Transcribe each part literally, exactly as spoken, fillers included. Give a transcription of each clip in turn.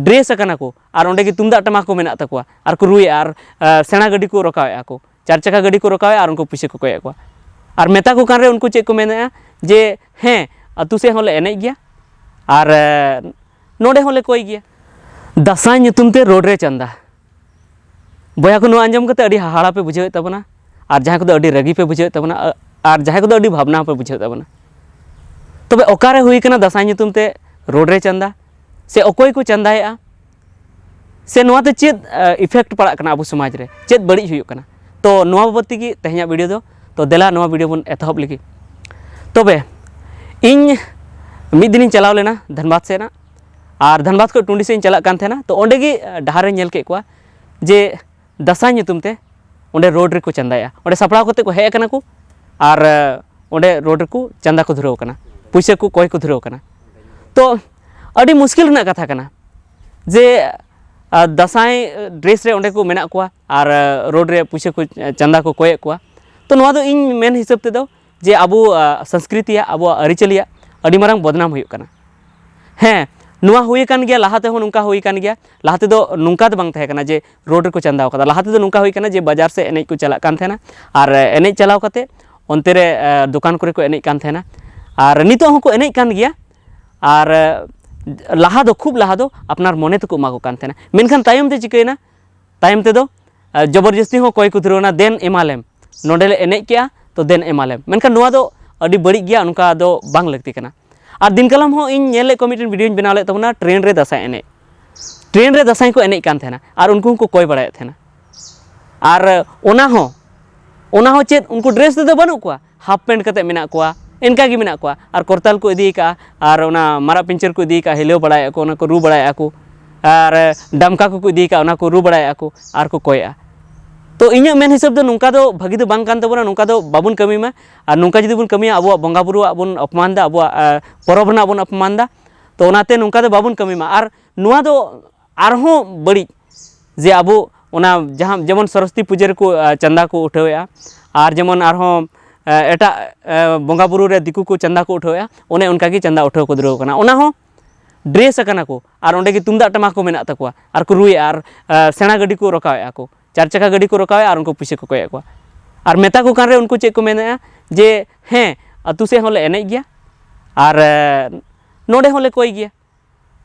Dress ᱟᱠᱟᱱᱟ ᱠᱚ, ᱟᱨ ᱚᱸᱰᱮ ᱜᱮ ᱛᱩᱢᱫᱟᱜ ᱴᱟᱢᱟᱠ ᱠᱚ ᱢᱮᱱᱟᱜ ᱛᱟᱠᱚᱣᱟ, ᱟᱨ ᱠᱚ ᱨᱩᱭᱮᱫᱼᱟ, ᱟᱨ ᱥᱮᱬᱟ ᱜᱟᱹᱰᱤ ᱠᱚ ᱨᱚᱠᱟᱣᱮᱫᱼᱟ ᱠᱚ, ᱪᱟᱨ ᱪᱟᱠᱟ ᱜᱟᱹᱰᱤ ᱠᱚ ᱨᱚᱠᱟᱣᱮᱫᱼᱟ, ᱟᱨ ᱩᱱᱠᱩ ᱯᱩᱭᱥᱟᱹ ᱠᱚ ᱠᱚᱭᱮᱫ ᱠᱚᱣᱟ᱾ ᱟᱨ ᱢᱮᱛᱟ ᱠᱚ ᱠᱟᱱ ᱨᱮ ᱩᱱᱠᱩ ᱪᱮᱫ ᱠᱚ ᱢᱮᱱᱮᱫᱼᱟ ᱡᱮ, "ᱦᱮᱸ, ᱟᱹᱛᱩ ᱥᱮᱫ ᱦᱚᱸᱞᱮ ᱮᱱᱮᱡ ᱜᱮᱭᱟ, ᱟᱨ ᱱᱚᱰᱮ ᱦᱚᱸᱞᱮ ᱠᱚᱭ ᱜᱮᱭᱟ᱾" ᱫᱟᱸᱥᱟᱭ ᱧᱩᱛᱩᱢ ᱛᱮ ᱨᱳᱰ ᱨᱮ ᱪᱟᱸᱫᱟ᱾ ᱵᱚᱭᱦᱟ ᱠᱚ, ᱱᱚᱣᱟ ᱟᱸᱡᱚᱢ ᱠᱟᱛᱮ ᱟᱹᱰᱤ ᱦᱟᱦᱟᱲᱟ ᱯᱮ ᱵᱩᱡᱷᱟᱹᱣᱮᱫ ᱛᱟᱵᱚᱱᱟ, ᱟᱨ ᱡᱟᱦᱟᱸᱭ ᱠᱚᱫᱚ ᱟᱹᱰᱤ ᱨᱟᱹᱜᱤ ᱯᱮ ᱵᱩᱡᱷᱟᱹᱣᱮᱫ ᱛᱟᱵᱚᱱᱟ, ᱟ-, ᱟᱨ ᱡᱟᱦᱟᱸᱭ ᱠᱚᱫᱚ ᱟᱹᱰᱤ ᱵᱷᱟᱵᱽᱱᱟ ᱦᱚᱸᱯᱮ ᱵᱩᱡᱷᱟᱹᱣᱮᱫ ᱛᱟᱵᱚᱱᱟ᱾ ᱛᱚᱵᱮ ᱚᱠᱟᱨᱮ ᱦᱩᱭ ᱠᱟᱱᱟ ᱫᱟᱸᱥᱟᱭ ᱧᱩᱛᱩᱢ ᱛᱮ ᱨᱳᱰ ᱨᱮ ᱪᱟᱸᱫᱟ? ᱥᱮ ᱚᱠᱚᱭ ᱠᱚ ᱪᱟᱸᱫᱟᱭᱮᱫᱼᱟ? ᱥᱮ ᱱᱚᱣᱟᱛᱮ ᱪᱮᱫ, ᱟ, effect ᱯᱟᱲᱟᱜ ᱠᱟᱱᱟ ᱟᱵᱚ ᱥᱚᱢᱟᱡᱽ ᱨᱮ? ᱪᱮᱫ ᱵᱟᱹᱲᱤᱡ ᱦᱩᱭᱩᱜ ᱠᱟᱱᱟ? ᱛᱚ ᱱᱚᱣᱟ ᱵᱟᱵᱚᱫ ᱛᱮᱜᱮ ᱛᱮᱦᱮᱧᱟᱜ video ᱫᱚ᱾ ᱛᱚ ᱫᱮᱞᱟ ᱱᱚᱣᱟ video ᱵᱚᱱ ᱮᱛᱚᱦᱚᱵ ᱞᱮᱜᱮ᱾ ᱛᱚᱵᱮ ᱤᱧ ᱢᱤᱫ ᱫᱤᱱᱤᱧ ᱪᱟᱞᱟᱣ ᱞᱮᱱᱟ ᱫᱷᱟᱱᱵᱟᱫᱽ ᱥᱮᱫ ᱱᱟᱜ, ᱟᱨ ᱫᱷᱟᱱᱵᱟᱫᱽ ᱠᱷᱚᱱ ᱴᱩᱸᱰᱤ ᱥᱮᱫ ᱤᱧ ᱪᱟᱞᱟᱜ ᱠᱟᱱ ᱛᱟᱦᱮᱱᱟ᱾ ᱛᱚ ᱚᱸᱰᱮ ᱜᱮ, ᱟ, ᱰᱟᱦᱟᱨ ᱨᱮᱧ ᱧᱮᱞ ᱠᱮᱫ ᱠᱚᱣᱟ ᱡᱮ ᱫᱟᱸᱥᱟᱭ ᱧᱩᱛᱩᱢ ᱛᱮ ᱚᱸᱰᱮ ᱨᱳᱰ ᱨᱮᱠᱚ ᱪᱟᱸᱫᱟᱭᱟ᱾ ᱚᱸᱰᱮ ᱥᱟᱯᱲᱟᱣ ᱠᱟᱛᱮ ᱠᱚ ᱦᱮᱡ ᱟᱠᱟᱱᱟ ᱠᱚ ᱟᱨ, ᱮ, ᱚᱸᱰᱮ ᱨᱳᱰ ᱨᱮᱠᱚ ᱪᱟᱸᱫᱟ ᱠᱚ ᱫᱷᱩᱨᱟᱹᱣ ᱟᱠᱟᱱᱟ, ᱯᱩᱭᱥᱟᱹ ᱠᱚ ᱠᱚᱭ ᱠᱚ ᱫᱷᱩᱨᱟᱹᱣ ᱟᱠᱟᱱᱟ᱾ ᱛᱚ ᱟᱹᱰᱤ ᱢᱩᱥᱠᱤᱞ ᱨᱮᱱᱟᱜ ᱠᱟᱛᱷᱟ ᱠᱟᱱᱟ ᱡᱮ, ᱟ, ᱫᱟᱸᱥᱟᱭ ᱰᱨᱮᱥ ᱨᱮ ᱚᱸᱰᱮ ᱠᱚ ᱢᱮᱱᱟᱜ ᱠᱚᱣᱟ ᱟᱨ, ᱮ, ᱨᱳᱰ ᱨᱮ ᱯᱩᱭᱥᱟᱹ ᱠᱚ, ᱮ, ᱪᱟᱸᱫᱟ ᱠᱚ ᱠᱚᱭᱮᱫ ᱠᱚᱣᱟ᱾ ᱛᱚ ᱱᱚᱣᱟ ᱫᱚ ᱤᱧ ᱢᱮᱱ ᱦᱤᱥᱟᱹᱵ ᱛᱮᱫᱚ ᱡᱮ ᱟᱵᱚ, ᱟ, ᱥᱚᱝᱥᱠᱨᱤᱛᱤᱭᱟᱜ, ᱟᱵᱚᱣᱟᱜ ᱟᱹᱨᱤᱪᱟᱹᱞᱤᱭᱟᱜ ᱟᱹᱰᱤ ᱢᱟᱨᱟᱝ ᱵᱚᱫᱱᱟᱢ ᱦᱩᱭᱩᱜ ᱠᱟᱱᱟ᱾ ᱦᱮᱸ, ᱱᱚᱣᱟ ᱦᱩᱭ ᱟᱠᱟᱱ ᱜᱮᱭᱟ, ᱞᱟᱦᱟ ᱛᱮᱦᱚᱸ ᱱᱚᱝᱠᱟ ᱦᱩᱭ ᱟᱠᱟᱱ ᱜᱮᱭᱟ᱾ ᱞᱟᱦᱟ ᱛᱮᱫᱚ ᱱᱚᱝᱠᱟ ᱫᱚ ᱵᱟᱝ ᱛᱟᱦᱮᱸ ᱠᱟᱱᱟ ᱡᱮ ᱨᱳᱰ ᱨᱮᱠᱚ ᱪᱟᱸᱫᱟ ᱟᱠᱟᱫᱟ᱾ ᱞᱟᱦᱟ ᱛᱮᱫᱚ ᱱᱚᱝᱠᱟ ᱦᱩᱭ ᱠᱟᱱᱟ ᱡᱮ ᱵᱟᱡᱟᱨ ᱥᱮᱫ ᱮᱱᱮᱡ ᱠᱚ ᱪᱟᱞᱟᱜ ᱠᱟᱱ ᱛᱟᱦᱮᱱᱟ, ᱟᱨ ᱮᱱᱮᱡ ᱪᱟᱞᱟᱣ ᱠᱟᱛᱮ ᱚᱱᱛᱮ ᱨᱮ, ᱮ, ᱫᱚᱠᱟᱱ ᱠᱚᱨᱮ ᱠᱚ ᱮᱱᱮᱡ ᱠᱟᱱ ᱛᱟᱦᱮᱱᱟ, ᱟᱨ ᱱᱤᱛᱚᱜ ᱦᱚᱸᱠᱚ ᱮᱱᱮᱡ ᱠᱟᱱ ᱜᱮᱭᱟ᱾ ᱟᱨ, ᱮ, ᱞᱟᱦᱟ ᱫᱚ, ᱠᱷᱩᱵ ᱞᱟᱦᱟ ᱫᱚ ᱟᱯᱱᱟᱨ ᱢᱚᱱᱮ ᱛᱮᱠᱚ ᱮᱢᱟ ᱠᱚ ᱠᱟᱱ ᱛᱟᱦᱮᱱᱟ, ᱢᱮᱱᱠᱷᱟᱱ ᱛᱟᱭᱚᱢ ᱛᱮ ᱪᱤᱠᱟᱹᱭᱮᱱᱟ? ᱛᱟᱭᱚᱢ ᱛᱮᱫᱚ, ᱮ, ᱡᱚᱵᱚᱨᱡᱚᱥᱛᱤ ᱦᱚᱸ ᱠᱚᱭ ᱠᱚ ᱫᱷᱩᱨᱟᱹᱣ ᱮᱱᱟ, "ᱫᱮᱱ ᱮᱢᱟᱞᱮᱢ, ᱱᱚᱸᱰᱮ ᱞᱮ ᱮᱱᱮᱡ ᱠᱮᱜᱼᱟ, ᱛᱚ ᱫᱮᱱ ᱮᱢᱟᱞᱮᱢ᱾" ᱢᱮᱱᱠᱷᱟᱱ ᱱᱚᱣᱟ ᱫᱚ ᱟᱹᱰᱤ ᱵᱟᱹᱲᱤᱡ ᱜᱮᱭᱟ, ᱱᱚᱝᱠᱟ ᱫᱚ ᱵᱟᱝ ᱞᱟᱹᱠᱛᱤ ᱠᱟᱱᱟ᱾ ᱟᱨ ᱫᱤᱱ ᱠᱟᱞᱚᱢ ᱦᱚᱸ ᱤᱧ ᱧᱮᱞ ᱞᱮᱫ ᱠᱚᱣᱟ, ᱢᱤᱫᱴᱮᱱ videoᱧ ᱵᱮᱱᱟᱣ ᱞᱮᱫ ᱛᱟᱵᱚᱱᱟ, ᱴᱨᱮᱱ ᱨᱮ ᱫᱟᱸᱥᱟᱭ ᱮᱱᱮᱡ᱾ ᱴᱨᱮᱱ ᱨᱮ ᱫᱟᱸᱥᱟᱭ ᱠᱚ ᱮᱱᱮᱡ ᱠᱟᱱ ᱛᱟᱦᱮᱱᱟ ᱟᱨ ᱩᱱᱠᱩ ᱦᱚᱸᱠᱚ ᱠᱚᱭ ᱵᱟᱲᱟᱭᱮᱫ ᱛᱟᱦᱮᱱᱟ᱾ ᱟᱨ ᱚᱱᱟ ᱦᱚᱸ, ᱚᱱᱟ ᱦᱚᱸ ᱪᱮᱫ, ᱩᱱᱠᱩ ᱰᱨᱮᱥ ᱛᱮᱫᱚ ᱵᱟᱹᱱᱩᱜ ᱠᱚᱣᱟ, ᱦᱟᱯ ᱯᱮᱱᱴ ᱠᱟᱛᱮ ᱢᱮᱱᱟᱜ ᱠᱚᱣᱟ, ᱤᱱᱠᱟ ᱜᱮ ᱢᱮᱱᱟᱜ ᱠᱚᱣᱟ᱾ ᱟᱨ ᱠᱚᱨᱛᱟᱞ ᱠᱚ ᱤᱫᱤ ᱠᱟᱜᱼᱟ, ᱟᱨ ᱚᱱᱟ ᱢᱟᱨᱟᱜ ᱯᱤᱧᱪᱟᱹᱨ ᱠᱚ ᱤᱫᱤ ᱠᱟᱜᱼᱟ, ᱦᱤᱞᱟᱹᱣ ᱵᱟᱲᱟᱭᱮᱫᱼᱟ ᱠᱚ, ᱚᱱᱟ ᱠᱚ ᱨᱩ ᱵᱟᱲᱟᱭᱮᱫᱼᱟ ᱠᱚ, ᱟᱨ ᱰᱟᱢᱠᱟ ᱠᱚᱠᱚ ᱤᱫᱤ ᱠᱟᱜᱼᱟ, ᱚᱱᱟ ᱠᱚ ᱨᱩ ᱵᱟᱲᱟᱭᱮᱫᱼᱟ ᱠᱚ ᱟᱨ ᱠᱚ ᱠᱚᱭᱮᱜᱼᱟ᱾ ᱛᱚ ᱤᱧᱟᱹᱜ ᱢᱮᱱ ᱦᱤᱥᱟᱹᱵ ᱫᱚ ᱱᱚᱝᱠᱟ ᱫᱚ ᱵᱷᱟᱹᱜᱤ ᱫᱚ ᱵᱟᱝ ᱠᱟᱱ ᱛᱟᱵᱚᱱᱟ, ᱱᱚᱝᱠᱟ ᱫᱚ ᱵᱟᱵᱚᱱ ᱠᱟᱹᱢᱤ ᱢᱟ᱾ ᱟᱨ ᱱᱚᱝᱠᱟ ᱡᱩᱫᱤ ᱵᱚᱱ ᱠᱟᱹᱢᱤᱭᱟ, ᱟᱵᱚᱣᱟᱜ ᱵᱚᱸᱜᱟ ᱵᱩᱨᱩᱣᱟᱜ ᱵᱚᱱ ᱚᱯᱚᱢᱟᱱ ᱫᱟ, ᱟᱵᱚᱣᱟᱜ, ᱟ, ᱯᱚᱨᱚᱵᱽ ᱨᱮᱱᱟᱜ ᱵᱚᱱ ᱚᱯᱚᱢᱟᱱ ᱫᱟ᱾ ᱛᱚ ᱚᱱᱟᱛᱮ ᱱᱚᱝᱠᱟ ᱫᱚ ᱵᱟᱵᱚᱱ ᱠᱟᱹᱢᱤ ᱢᱟ᱾ ᱟᱨ ᱱᱚᱣᱟ ᱫᱚ ᱟᱨᱦᱚᱸ ᱵᱟᱹᱲᱤᱡ, ᱡᱮ ᱟᱵᱚ ᱚᱱᱟ ᱡᱟᱦᱟᱸ ᱡᱮᱢᱚᱱ ᱥᱚᱨᱚᱥᱚᱛᱤ ᱯᱩᱡᱟᱹ ᱨᱮᱠᱚ, ᱟ, ᱪᱟᱸᱫᱟ ᱠᱚ ᱩᱴᱷᱟᱹᱣᱮᱜᱼᱟ, ᱟᱨ ᱡᱮᱢᱚᱱ ᱟᱨᱦᱚᱸ, ᱟ, ᱮᱴᱟᱜ, ᱟ, ᱵᱚᱸᱜᱟ ᱵᱩᱨᱩ ᱨᱮ ᱫᱤᱠᱩ ᱠᱚ ᱪᱟᱸᱫᱟ ᱠᱚ ᱩᱴᱷᱟᱹᱣᱮᱜᱼᱟ, ᱚᱱᱮ ᱚᱱᱠᱟ ᱜᱮ ᱪᱟᱸᱫᱟ ᱩᱴᱷᱟᱹᱣ ᱠᱚ ᱫᱷᱩᱨᱟᱹᱣ ᱠᱟᱱᱟ᱾ ᱚᱱᱟ ᱦᱚᱸ ᱰᱨᱮᱥ ᱟᱠᱟᱱᱟ ᱠᱚ ᱟᱨ ᱚᱸᱰᱮ ᱜᱮ ᱛᱩᱢᱫᱟᱜ ᱴᱟᱢᱟᱠ ᱠᱚ ᱢᱮᱱᱟᱜ ᱛᱟᱠᱚᱣᱟ ᱟᱨ ᱠᱚ ᱨᱩᱭᱮᱫᱼᱟ ᱟᱨ ᱥᱮᱬᱟ ᱜᱟᱹᱰᱤ ᱠᱚ ᱨᱟᱠᱟᱵᱮᱫᱼᱟ ᱠᱚ, ᱪᱟᱨ ᱪᱟᱠᱟ ᱜᱟᱹᱰᱤ ᱠᱚ ᱨᱟᱠᱟᱵᱮᱫᱼᱟ ᱟᱨ ᱩᱱᱠᱩ ᱯᱩᱭᱥᱟᱹ ᱠᱚ ᱠᱚᱭᱮᱫ ᱠᱚᱣᱟ᱾ ᱟᱨ ᱢᱮᱛᱟ ᱠᱚ ᱠᱟᱱ ᱨᱮ ᱩᱱᱠᱩ ᱪᱮᱫ ᱠᱚ ᱢᱮᱱᱮᱫᱼᱟ ᱡᱮ ᱦᱮᱸ, ᱟᱹᱛᱩ ᱥᱮᱫ ᱦᱚᱸᱞᱮ ᱮᱱᱮᱡ ᱜᱮᱭᱟ ᱟᱨ ᱱᱚᱰᱮ ᱦᱚᱸᱞᱮ ᱠᱚᱭ ᱜᱮᱭᱟ᱾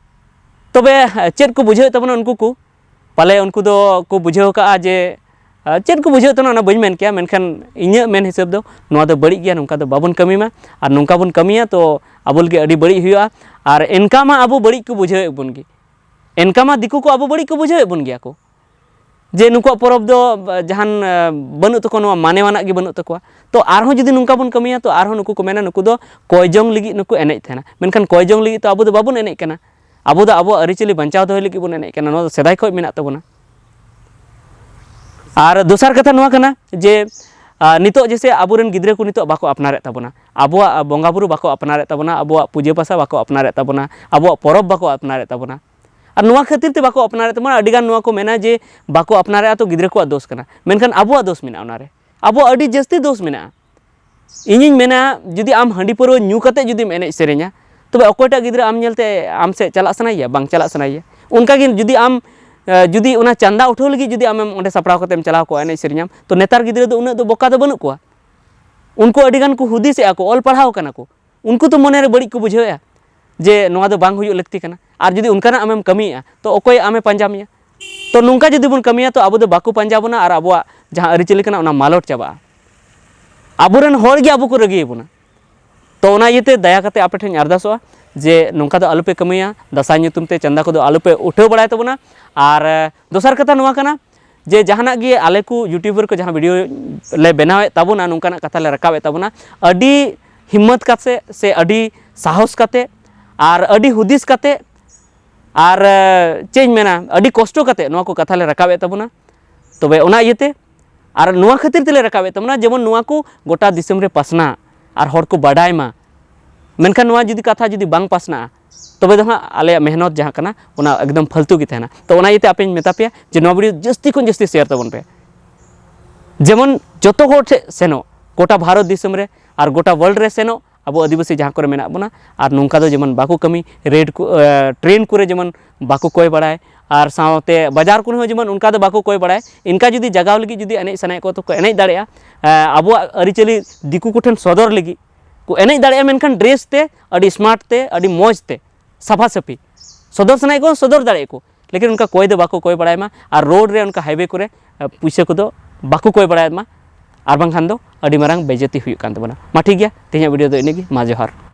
ᱛᱚᱵᱮ ᱪᱮᱫ ᱠᱚ ᱵᱩᱡᱷᱟᱹᱣᱮᱫ ᱛᱟᱵᱚᱱᱟ ᱩᱱᱠᱩ ᱠᱚ? ᱯᱟᱞᱮ ᱩᱱᱠᱩ ᱫᱚ ᱠᱚ ᱵᱩᱡᱷᱟᱹᱣ ᱠᱟᱜᱼᱟ ᱡᱮ ᱪᱮᱫ ᱠᱚ ᱵᱩᱡᱷᱟᱹᱣᱮᱫ ᱛᱟᱵᱚᱱᱟ ᱚᱱᱟ ᱵᱟᱹᱧ ᱢᱮᱱ ᱠᱮᱭᱟ, ᱢᱮᱱᱠᱷᱟᱱ ᱤᱧᱟᱹᱜ ᱢᱮᱱ ᱦᱤᱥᱟᱹᱵ ᱫᱚ ᱱᱚᱣᱟ ᱫᱚ ᱵᱟᱹᱲᱤᱡ ᱜᱮᱭᱟ, ᱱᱚᱝᱠᱟ ᱫᱚ ᱵᱟᱵᱚᱱ ᱠᱟᱹᱢᱤ ᱢᱟ᱾ ᱟᱨ ᱱᱚᱝᱠᱟ ᱵᱚᱱ ᱠᱟᱹᱢᱤᱭᱟ ᱛᱚ ᱟᱵᱚ ᱞᱟᱹᱜᱤᱫ ᱟᱹᱰᱤ ᱵᱟᱹᱲᱤᱡ ᱦᱩᱭᱩᱜᱼᱟ᱾ ᱟᱨ ᱮᱱᱠᱟ ᱢᱟ ᱟᱵᱚ ᱵᱟᱹᱲᱤᱡ ᱠᱚ ᱵᱩᱡᱷᱟᱹᱣᱮᱫ ᱵᱚᱱ ᱜᱮ, ᱮᱱᱠᱟ ᱢᱟ ᱫᱤᱠᱩ ᱠᱚ ᱟᱵᱚ ᱵᱟᱹᱲᱤᱡ ᱠᱚ ᱵᱩᱡᱷᱟᱹᱣᱮᱫ ᱵᱚᱱ ᱜᱮᱭᱟ ᱠᱚ ᱡᱮ ᱱᱩᱠᱩᱣᱟᱜ ᱯᱚᱨᱚᱵᱽ ᱫᱚ ᱡᱟᱦᱟᱱ ᱵᱟᱹᱱᱩᱜ ᱛᱟᱠᱚᱣᱟ, ᱱᱚᱣᱟ ᱢᱟᱱᱮᱣᱟᱱᱟᱜ ᱜᱮ ᱵᱟᱹᱱᱩᱜ ᱛᱟᱠᱚᱣᱟ᱾ ᱛᱚ ᱟᱨᱦᱚᱸ ᱡᱩᱫᱤ ᱱᱚᱝᱠᱟ ᱵᱚᱱ ᱠᱟᱹᱢᱤᱭᱟ ᱛᱚ ᱟᱨᱦᱚᱸ ᱱᱩᱠᱩ ᱠᱚ ᱢᱮᱱᱟ ᱱᱩᱠᱩ ᱫᱚ ᱠᱚᱭ ᱡᱚᱝ ᱞᱟᱹᱜᱤᱫ ᱱᱩᱠᱩ ᱮᱱᱮᱡ ᱛᱟᱦᱮᱱᱟ, ᱢᱮᱱᱠᱷᱟᱱ ᱠᱚᱭ ᱡᱚᱝ ᱞᱟᱹᱜᱤᱫ ᱛᱚ ᱟᱵᱚ ᱫᱚ ᱵᱟᱵᱚᱱ ᱮᱱᱮᱡ ᱠᱟᱱᱟ᱾ ᱟᱵᱚ ᱫᱚ ᱟᱵᱚᱣᱟᱜ ᱟᱹᱨᱤᱪᱟᱹᱞᱤ ᱵᱟᱧᱪᱟᱣ ᱫᱚᱦᱚᱭ ᱞᱟᱹᱜᱤᱫ ᱵᱚᱱ ᱮᱱᱮᱡ ᱠᱟᱱᱟ, ᱱᱚᱣᱟ ᱫᱚ ᱥᱮᱫᱟᱭ ᱠᱷᱚᱱ ᱢᱮᱱᱟᱜ ᱛᱟᱵᱚᱱᱟ᱾ ᱟᱨ ᱫᱚᱥᱟᱨ ᱠᱟᱛᱷᱟ ᱱᱚᱣᱟ ᱠᱟᱱᱟ ᱡᱮ ᱟᱨ ᱱᱤᱛᱚᱜ ᱡᱮᱥᱮ ᱟᱵᱚᱨᱮᱱ ᱜᱤᱫᱽᱨᱟᱹ ᱠᱚ ᱱᱤᱛᱚᱜ ᱵᱟᱠᱚ ᱟᱯᱱᱟᱨᱮᱫ ᱛᱟᱵᱚᱱᱟ, ᱟᱵᱚᱣᱟᱜ ᱵᱚᱸᱜᱟ ᱵᱩᱨᱩ ᱵᱟᱠᱚ ᱟᱯᱱᱟᱨᱮᱫ ᱛᱟᱵᱚᱱᱟ, ᱟᱵᱚᱣᱟᱜ ᱯᱩᱡᱟᱹ ᱯᱟᱥᱟ ᱵᱟᱠᱚ ᱟᱯᱱᱟᱨᱮᱫ ᱛᱟᱵᱚᱱᱟ, ᱟᱵᱚᱣᱟᱜ ᱯᱚᱨᱚᱵᱽ ᱵᱟᱠᱚ ᱟᱯᱱᱟᱨᱮᱫ ᱛᱟᱵᱚᱱᱟ᱾ ᱟᱨ ᱱᱚᱣᱟ ᱠᱷᱟᱹᱛᱤᱨ ᱛᱮ ᱵᱟᱠᱚ ᱟᱯᱱᱟᱨᱮᱫ ᱛᱟᱵᱚᱱᱟ, ᱟᱹᱰᱤᱜᱟᱱ ᱱᱚᱣᱟ ᱠᱚ ᱢᱮᱱᱟ ᱡᱮ ᱵᱟᱠᱚ ᱟᱯᱱᱟᱨᱮᱫᱼᱟ ᱛᱚ ᱜᱤᱫᱽᱨᱟᱹ ᱠᱚᱣᱟᱜ ᱫᱳᱥ ᱠᱟᱱᱟ, ᱢᱮᱱᱠᱷᱟᱱ ᱟᱵᱚᱣᱟᱜ ᱫᱳᱥ ᱢᱮᱱᱟᱜᱼᱟ ᱚᱱᱟᱨᱮ, ᱟᱵᱚᱣᱟᱜ ᱟᱹᱰᱤ ᱡᱟᱹᱥᱛᱤ ᱫᱳᱥ ᱢᱮᱱᱟᱜᱼᱟ᱾ ᱤᱧᱤᱧ ᱢᱮᱱᱟ ᱡᱩᱫᱤ ᱟᱢ ᱦᱟᱺᱰᱤ ᱯᱟᱹᱨᱣᱟᱹ ᱧᱩ ᱠᱟᱛᱮ ᱡᱩᱫᱤᱢ ᱮᱱᱮᱡ ᱥᱮᱨᱮᱧᱟ, ᱛᱚᱵᱮ ᱚᱠᱚᱭᱴᱟᱜ ᱜᱤᱫᱽᱨᱟᱹ ᱟᱢ ᱧᱮᱞᱛᱮ ᱟᱢ ᱥᱮᱫ ᱪᱟᱞᱟᱜ ᱥᱟᱱᱟᱭᱮᱭᱟ? ᱵᱟᱝ ᱪᱟᱞᱟᱜ ᱥᱟᱱᱟᱭᱮᱭᱟ᱾ ᱚᱱᱠᱟᱜᱮ ᱡᱩᱫᱤ ᱟᱢ ᱡᱩᱫᱤ ᱚᱱᱟ ᱪᱟᱸᱫᱟ ᱩᱴᱷᱟᱹᱣ ᱞᱟᱹᱜᱤᱫ ᱡᱩᱫᱤ ᱟᱢᱮᱢ ᱚᱸᱰᱮ ᱥᱟᱯᱲᱟᱣ ᱠᱟᱛᱮᱢ ᱪᱟᱞᱟᱣ ᱠᱚᱜᱼᱟ ᱮᱱᱮᱡ ᱥᱮᱨᱮᱧᱟᱢ, ᱛᱚ ᱱᱮᱛᱟᱨ ᱜᱤᱫᱽᱨᱟᱹ ᱫᱚ ᱩᱱᱟᱹᱜ ᱫᱚ ᱵᱚᱠᱟ ᱫᱚ ᱵᱟᱹᱱᱩᱜ ᱠᱚᱣᱟ᱾ ᱩᱱᱠᱩ ᱟᱹᱰᱤᱜᱟᱱ ᱠᱚ ᱦᱩᱫᱤᱥᱮᱜᱼᱟ ᱠᱚ, ᱚᱞ ᱯᱟᱲᱦᱟᱣ ᱠᱟᱱᱟ ᱠᱚ, ᱩᱱᱠᱩ ᱛᱚ ᱢᱚᱱᱮᱨᱮ ᱵᱟᱹᱲᱤᱡ ᱠᱚ ᱵᱩᱡᱷᱟᱹᱣᱮᱜᱼᱟ ᱡᱮ ᱱᱚᱣᱟ ᱫᱚ ᱵᱟᱝ ᱦᱩᱭᱩᱜ ᱞᱟᱹᱠᱛᱤ ᱠᱟᱱᱟ᱾ ᱟᱨ ᱡᱩᱫᱤ ᱚᱱᱠᱟᱱᱟᱜ ᱟᱢᱮᱢ ᱠᱟᱹᱢᱤᱭᱮᱜᱼᱟ ᱛᱚ ᱚᱠᱚᱭ ᱟᱢᱮ ᱯᱟᱸᱡᱟ ᱢᱮᱭᱟ? ᱛᱚ ᱱᱚᱝᱠᱟ ᱡᱩᱫᱤ ᱵᱚᱱ ᱠᱟᱹᱢᱤᱭᱟ ᱛᱚ ᱟᱵᱚ ᱫᱚ ᱵᱟᱠᱚ ᱯᱟᱸᱡᱟ ᱵᱚᱱᱟ ᱟᱨ ᱟᱵᱚᱣᱟᱜ ᱡᱟᱦᱟᱸ ᱟᱹᱨᱤᱪᱟᱹᱞᱤ ᱠᱟᱱᱟ ᱚᱱᱟ ᱢᱟᱞᱚᱴ ᱪᱟᱵᱟᱜᱼᱟ᱾ ᱟᱵᱚᱨᱮᱱ ᱦᱚᱲ ᱜᱮ ᱟᱵᱚ ᱠᱚ ᱨᱟᱹᱜᱤᱭᱟᱵᱚᱱᱟ᱾ ᱛᱚ ᱚᱱᱟ ᱤᱭᱟᱹᱛᱮ ᱫᱟᱭᱟ ᱠᱟᱛᱮ ᱟᱯᱮ ᱴᱷᱮᱱ ᱟᱨᱫᱟᱥᱚᱜᱼᱟ ᱡᱮ ᱱᱚᱝᱠᱟ ᱫᱚ ᱟᱞᱚᱯᱮ ᱠᱟᱹᱢᱤᱭᱟ, ᱫᱟᱸᱥᱟᱭ ᱧᱩᱛᱩᱢ ᱛᱮ ᱪᱟᱸᱫᱟ ᱠᱚᱫᱚ ᱟᱞᱚᱯᱮ ᱩᱴᱷᱟᱹᱣ ᱵᱟᱲᱟᱭ ᱛᱟᱵᱚᱱᱟ᱾ ᱟᱨ ᱫᱚᱥᱟᱨ ᱠᱟᱛᱷᱟ ᱱᱚᱣᱟ ᱠᱟᱱᱟ ᱡᱮ ᱡᱟᱦᱟᱱᱟᱜ ᱜᱮ ᱟᱞᱮ ᱠᱚ ᱭᱩᱴᱩᱵᱟᱨ ᱠᱚ ᱡᱟᱦᱟᱸ ᱵᱷᱤᱰᱤᱭᱳ ᱞᱮ ᱵᱮᱱᱟᱣᱮᱫ ᱛᱟᱵᱚᱱᱟ, ᱱᱚᱝᱠᱟᱱᱟᱜ ᱠᱟᱛᱷᱟ ᱞᱮ ᱨᱟᱠᱟᱵᱮᱫ ᱛᱟᱵᱚᱱᱟ, ᱟᱹᱰᱤ ᱦᱤᱢᱢᱚᱛ ᱠᱟᱛᱮ ᱥᱮ ᱟᱹᱰᱤ ᱥᱟᱦᱚᱥ ᱠᱟᱛᱮ ᱟᱨ ᱟᱹᱰᱤ ᱦᱩᱫᱤᱥ ᱠᱟᱛᱮ ᱟᱨ ᱪᱮᱫ ᱤᱧ ᱢᱮᱱᱟ, ᱟᱹᱰᱤ ᱠᱚᱥᱴᱚ ᱠᱟᱛᱮ ᱱᱚᱣᱟ ᱠᱚ ᱠᱟᱛᱷᱟ ᱞᱮ ᱨᱟᱠᱟᱵᱮᱫ ᱛᱟᱵᱚᱱᱟ᱾ ᱛᱚᱵᱮ ᱚᱱᱟ ᱤᱭᱟᱹᱛᱮ ᱟᱨ ᱱᱚᱣᱟ ᱠᱷᱟᱹᱛᱤᱨ ᱛᱮᱞᱮ ᱨᱟᱠᱟᱵᱮᱫ ᱛᱟᱵᱚᱱᱟ ᱡᱮᱢᱚᱱ ᱱᱚᱣᱟ ᱠᱚ ᱜᱚᱴᱟ ᱫᱤᱥᱚᱢ ᱨᱮ ᱯᱟᱥᱱᱟᱜ ᱟᱨ ᱦᱚᱲ ᱠᱚ ᱵᱟᱰᱟᱭ ᱢᱟ᱾ ᱢᱮᱱᱠᱷᱟᱱ ᱱᱚᱣᱟ ᱡᱩᱫᱤ ᱠᱟᱛᱷᱟ ᱡᱩᱫᱤ ᱵᱟᱝ ᱯᱟᱥᱱᱟᱜᱼᱟ ᱛᱚᱵᱮ ᱫᱚ ᱦᱟᱸᱜ ᱟᱞᱮᱭᱟᱜ ᱢᱮᱦᱱᱚᱛ ᱡᱟᱦᱟᱸ ᱠᱟᱱᱟ ᱚᱱᱟ ᱮᱠᱫᱚᱢ ᱯᱷᱟᱹᱞᱛᱩ ᱜᱮ ᱛᱟᱦᱮᱱᱟ᱾ ᱛᱚ ᱚᱱᱟ ᱤᱭᱟᱹᱛᱮ ᱟᱯᱮᱧ ᱢᱮᱛᱟ ᱯᱮᱭᱟ ᱡᱮ ᱱᱚᱣᱟ ᱵᱷᱤᱰᱤᱭᱳ ᱡᱟᱹᱥᱛᱤ ᱠᱷᱚᱱ ᱡᱟᱹᱥᱛᱤ ᱥᱮᱭᱟᱨ ᱛᱟᱵᱚᱱ ᱯᱮ, ᱡᱮᱢᱚᱱ ᱡᱚᱛᱚ ᱦᱚᱲ ᱴᱷᱮᱱ ᱥᱮᱱᱚᱜ, ᱜᱚᱴᱟ ᱵᱷᱟᱨᱚᱛ ᱫᱤᱥᱚᱢ ᱨᱮ ᱟᱨ ᱜᱚᱴᱟ ᱣᱟᱨᱞᱰ ᱨᱮ ᱥᱮᱱᱚᱜ᱾ ᱟᱵᱚ ᱟᱹᱫᱤᱵᱟᱹᱥᱤ ᱡᱟᱦᱟᱸ ᱠᱚᱨᱮ ᱢᱮᱱᱟᱜ ᱵᱚᱱᱟ, ᱟᱨ ᱱᱚᱝᱠᱟ ᱫᱚ ᱡᱮᱢᱚᱱ ᱵᱟᱠᱚ ᱠᱟᱹᱢᱤ, ᱨᱮᱰ ᱠᱚ, ᱮ, ᱴᱨᱮᱱ ᱠᱚᱨᱮ ᱡᱮᱢᱚᱱ ᱵᱟᱠᱚ ᱠᱚᱭ ᱵᱟᱲᱟᱭ, ᱟᱨ ᱥᱟᱶᱛᱮ ᱵᱟᱡᱟᱨ ᱠᱚᱨᱮ ᱦᱚᱸ ᱡᱮᱢᱚᱱ ᱚᱱᱠᱟ ᱫᱚ ᱵᱟᱠᱚ ᱠᱚᱭ ᱵᱟᱲᱟᱭ᱾ ᱤᱱᱠᱟ ᱡᱩᱫᱤ ᱡᱟᱜᱟᱣ ᱞᱟᱹᱜᱤᱫ ᱡᱩᱫᱤ ᱮᱱᱮᱡ ᱥᱟᱱᱟᱭᱮᱫ ᱠᱚᱣᱟ, ᱛᱚ ᱠᱚ ᱮᱱᱮᱡ ᱫᱟᱲᱮᱭᱟᱜᱼᱟ᱾ ᱮ, ᱟᱵᱚᱣᱟᱜ ᱟᱹᱨᱤᱪᱟᱹᱞᱤ ᱫᱤᱠᱩ ᱠᱚᱴᱷᱮᱱ ᱥᱚᱫᱚᱨ ᱞᱟᱹᱜᱤᱫ ᱠᱚ ᱮᱱᱮᱡ ᱫᱟᱲᱮᱭᱟᱜᱼᱟ, ᱢᱮᱱᱠᱷᱟᱱ ᱰᱨᱮᱥ ᱛᱮ ᱟᱹᱰᱤ ᱥᱢᱟᱨᱴ ᱛᱮ, ᱟᱹᱰᱤ ᱢᱚᱡᱽ ᱛᱮ, ᱥᱟᱯᱷᱟ ᱥᱟᱹᱯᱷᱤ ᱥᱚᱫᱚᱨ ᱥᱟᱱᱟᱭᱮᱫ ᱠᱚ ᱥᱚᱫᱚᱨ ᱫᱟᱲᱮᱭᱟᱜᱼᱟ ᱠᱚ, ᱞᱮᱠᱤᱱ ᱚᱱᱠᱟ ᱠᱚᱭ ᱫᱚ ᱵᱟᱠᱚ ᱠᱚᱭ ᱵᱟᱲᱟᱭ ᱢᱟ᱾ ᱟᱨ ᱨᱳᱰ ᱨᱮ ᱚᱱᱠᱟ ᱦᱟᱭᱣᱮ ᱠᱚᱨᱮ, ᱮ, ᱯᱩᱭᱥᱟᱹ ᱠᱚᱫᱚ ᱵᱟᱠᱚ ᱠᱚᱭ ᱵᱟᱲᱟᱭ ᱢᱟ, ᱟᱨ ᱵᱟᱝᱠᱷᱟᱱ ᱫᱚ ᱟᱹᱰᱤ ᱢᱟᱨᱟᱝ ᱵᱮᱡᱟᱹᱛᱤ ᱦᱩᱭᱩᱜ ᱠᱟᱱ ᱛᱟᱵᱚᱱᱟ᱾ ᱢᱟ ᱴᱷᱤᱠ ᱜᱮᱭᱟ, ᱛᱮᱦᱮᱧᱟᱜ ᱵᱷᱤᱰᱤᱭᱳ ᱫᱚ ᱤᱱᱟᱹᱜᱮ᱾ ᱢᱟ ᱡᱚᱦᱟᱨ᱾